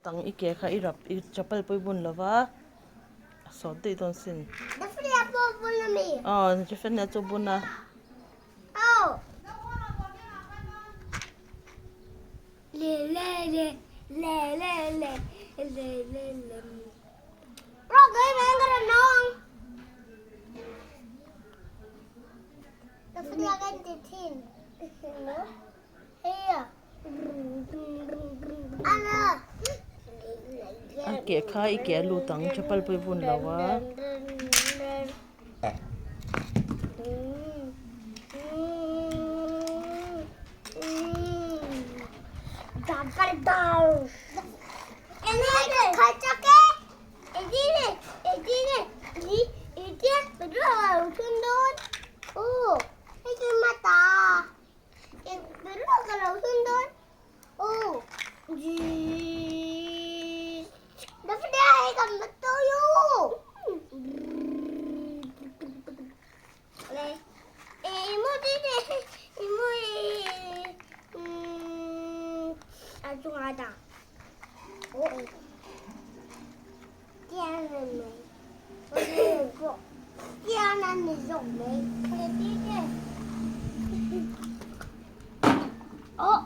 Tang i ke kha i rap i chapal pawh i bun lo va a sawt daih dawn sin. Jeffrey-a pawh bun a mi? Aw Jeffrey-a chu bun a. Aw. Le le le le le le le le le. Rock gei mai ka rawn nawng. Jeffrey-a kan ti thin. A ke kha i ke a lut ang chapal pawh i bun lo a. Ka lo hun dawn aw